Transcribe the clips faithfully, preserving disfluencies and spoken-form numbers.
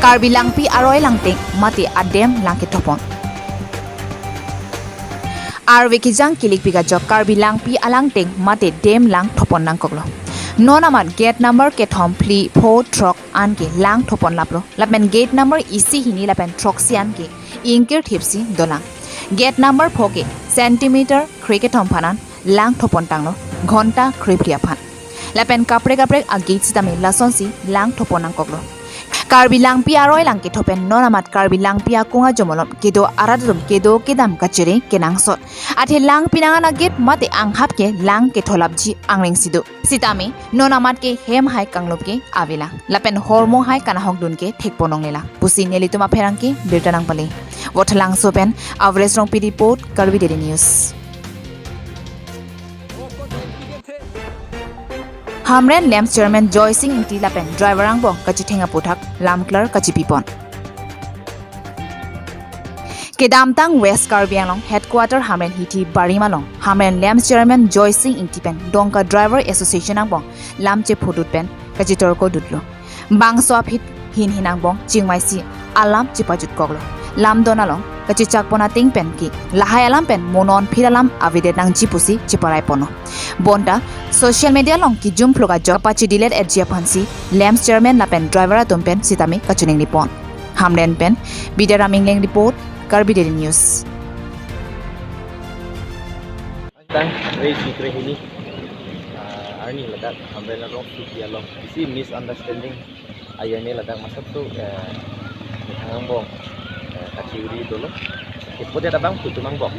Karbi Langpi aroi langteng mate adem lang kethopon. Arve kejang kilik pik ajok Karbi Langpi alangteng mate dem lang thopon nangkoklo. Non amat gate number kethom, phli, pho, throk an ke lang thopon laplo. Lapen gate number isi, hini lapen throksi an ke ingkir thipsi dolang. Gate number pho ke centimeter krekethom aphan an lang thopon tanglo, ghonta krephli aphan. Lapen kaprek kaprek a-gate sitame lasonsi lang thopon nangkoklo. Karbi Langpi aroi lang ketho pen non amat Karbi Langpi akung ajo malom kedo arat atum kedo kedam kachere kenangsot. Athe lang pinangan a-gate mate anghap ke lang ketholapji angreng si do. Sitame non amat ke hem hai kanglup ke avelang, lapen hormu hai kanahokdun ke thekponlonglelang pusi nelitum apherangke birta nangpale. Vothatlangso pen Avres Rongpi report, Karbi Daily News. Hamren Lamps Chairman Joysing Ingti lapen driver angbong kachetheng aputhak lamklar kachipipon. Kedamtang West Karbi Anglong headquarter Hamren hithi Barim along Hamren Lamps Chairman Joysing Ingti pen Dongka Driver Association angbong lam chephodut pen kachitorko dutlo. Bangso aphi hin hin angbong chingvaisi alam chipajutkoklo. Lamdon along kachechakpon ateng pen ke lahai alam pen mo non phir alam avedet nangji pusi cheparaiponlo. Bonta social media along kijum phlok ajok pachi delete etji aphansi Lamps Chairman lapen driver atum pen sitame kachiningri pon. Hamren pen Bidyadhar Ingleng report, Karbi Daily News. Tang, re sikre hini, ah, arni ladak Hamren along suki along isi misunderstanding ajoine ladak masap tu, eh, angbong, eh, kachiuri dolo. Kepodet abang putum angbong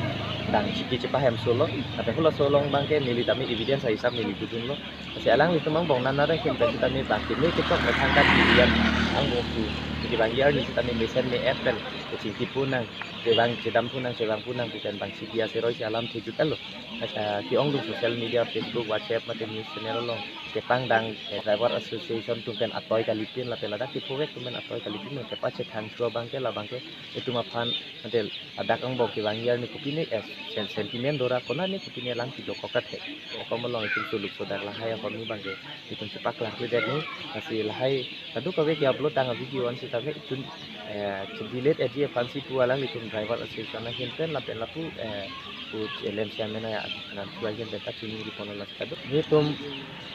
dang chiki chepahem solo. Tapi hula solong abang ke neli tame evidence ahisap neli dudunlo. Kasi alanglitum angbong nana rengkim pen sitame bangke ne ketok methang kachirian angbong tu kibang arni sitame mesen me-et pen kachingki punang, chevang chedam punang, chevang punang pu pen bang chiki aseroi si alam thejut alo. Asa ke-ongdung social media, Facebook, WhatsApp mate news channel along kepangdang, eh, Driver Association atum pen atoi kalipin lapen ladak kephovek atum pen atoi kalipin kepachethang chua abang ke labang ke itum aphan mate ladak angbong kevang arni kopine, eh, sen-, sentiment dora konane kopine lang kidokok kathe. Okom along itum suluk sodak lahai akormi abang ke itum chepaklang kledet ni, lasi lahai kadokave ke-upload tang a-video an sitame itum, eh, delete etji aphansi pu alanglitum Driver Association ahin pen lapen lapu, eh, pu Lamps Chairman a, nangtu ahin pen ta chiningri ponlo lasi kadok. Nelitum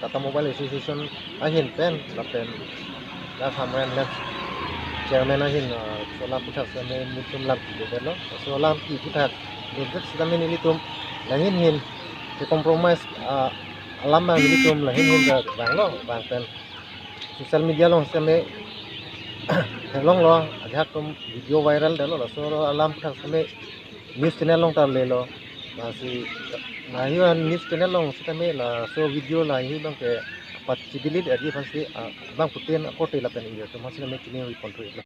Tata Mobile Association ahin pen lapen la Hamren Lamps Chairman ahin, ah, so alam aputhak sitame nelitum lam kidodetlo. So alam aputhak dodet sitame nelitum lahin hin ke-compromise, ah, alam abang nelitum lahin hin ta vanglo, vang pen social media along sitame theklonglo, ajahak atum video viral detlo, laso alam aputhak sitame news channel along ta lelo. Lasi, lahi an news channel along sitame laso video lahi abang ke pachi delete etji aphansi, ah, bangphutin akorte lapen ingjir atum aphan sitame chiningri ponthu iklo.